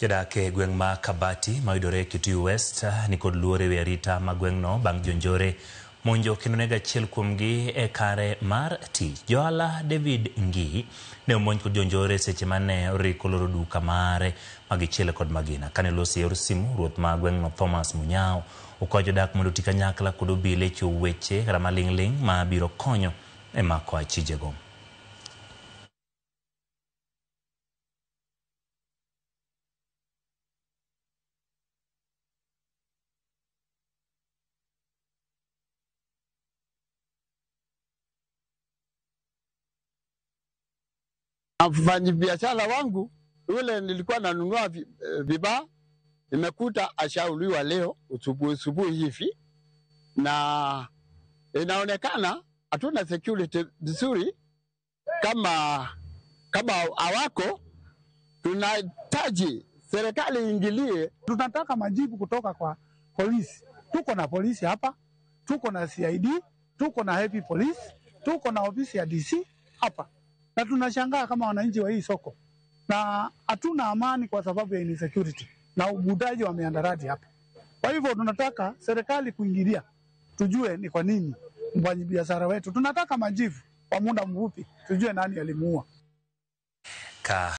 Jodak e gweng' ma Kabati mayudore Kitui West nikod luoro ewi arita ma gweng'no bang' jonjore monjo kendo nego achiel kuomgi e kare mar tich. Johala David Ngii ne omonj kod jonjore seche mane oriko loro duka mare magichiele kod magina. Kane olosi e yor simu, ruoth ma gweng'no Thomas Munyao okwayo jodak mondo oti kanyakla kod obila e chiwo weche kata maling'ling' ma biro konyo e mako achijego. Mfanyabiashara wangu yule nilikuwa nanunua vibaa, nimekuta ashauliwa leo usubuhi usubuhi hivi, na inaonekana hatuna security vizuri. Kama hawako, tunahitaji serikali iingilie. Tunataka majibu kutoka kwa polisi. Tuko na polisi hapa, tuko na CID, tuko na happy police, tuko na ofisi ya DC hapa, na tunashangaa kama wananchi wa hii soko, na hatuna amani kwa sababu ya insecurity na ubudaji wa miandarati hapa. Kwa hivyo tunataka serikali kuingilia, tujue ni kwa nini mfanyabiashara wetu. Tunataka majibu kwa muda mfupi, tujue nani alimuua. Ka